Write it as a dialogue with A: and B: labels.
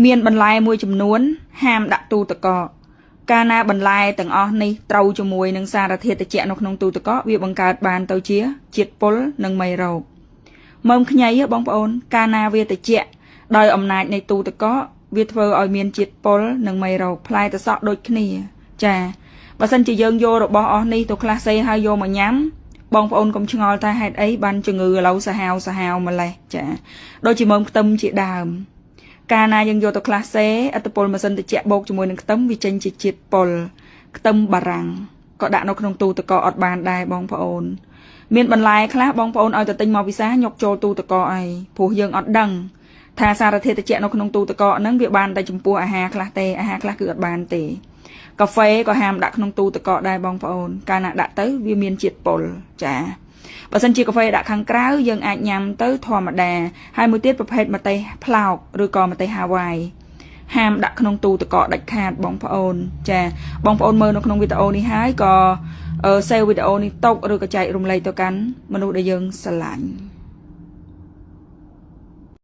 A: មានបន្លែមួយចំនួន ហាមដាក់ទូទឹកកកកាលណាបន្លែទាំងអស់នេះត្រូវជាមួយនឹងសារធាតុត្រជាក់នៅក្នុងទូទឹកកកវាបង្កើតបានទៅជាជាតិពុលនិងមេរោគមើមខ្ញីហ៎បងប្អូន កាលណាវាត្រជាក់ដោយអំណាចនៃទូទឹកកកវាធ្វើឲ្យមានជាតិពុលនិងមេរោគផ្លែត្រសក់ដូចគ្នា ចាបើសិនជាយើងយករបស់អស់នេះទៅក្លាសេហើយយកមកញ៉ាំបងប្អូនកុំឆ្ងល់ថាហេតុអីបានជំងឺឥឡូវសាហាវសាហាវម្លេះចាដូចជាមើមខ្ទឹមជាដើម កាលណាយើងយកទៅក្លាសេអត្តពលម៉ាស៊ីនត្រជាក់បូកជាមួយនឹងខ្ទឹមវាចេញជាជាតិពុលខ្ទឹមបារាំងក៏ដាក់នៅក្នុងទូទឹកកកអត់បានដែរបងប្អូន មានបន្លែខ្លះបងប្អូនឲ្យទៅទិញមកពិសាញុកចូលទូទឹកកកអីព្រោះយើងអត់ដឹងថាសារធាតុត្រជាក់នៅក្នុងទូទឹកកកហ្នឹងវាបានតែចំពោះអាហារខ្លះទេអាហារខ្លះគឺអត់បានទេកាហ្វេក៏ហាមដាក់ក្នុងទូទឹកកកដែរបងប្អូនកាលណាដាក់ទៅវាមានជាតិពុលចាបើសិនជាកាហ្វេដាក់ខាងក្រៅយើងអាចញ៉ាំទៅធម្មតាហើយមួយទៀតប្រភេទម្ទេសប្លោកឬក៏ម្ទេសហាវ៉ៃហាមដាក់ក្នុងទូទឹកកកដាច់ខាតបងប្អូនចាបងប្អូនមើលនៅក្នុងវីដេអូនេះហើយក៏ save វីដេអូនេះទុកឬក៏ចែករំលែកទៅកាន់មនុស្សដែលយើងស្រឡាញ់។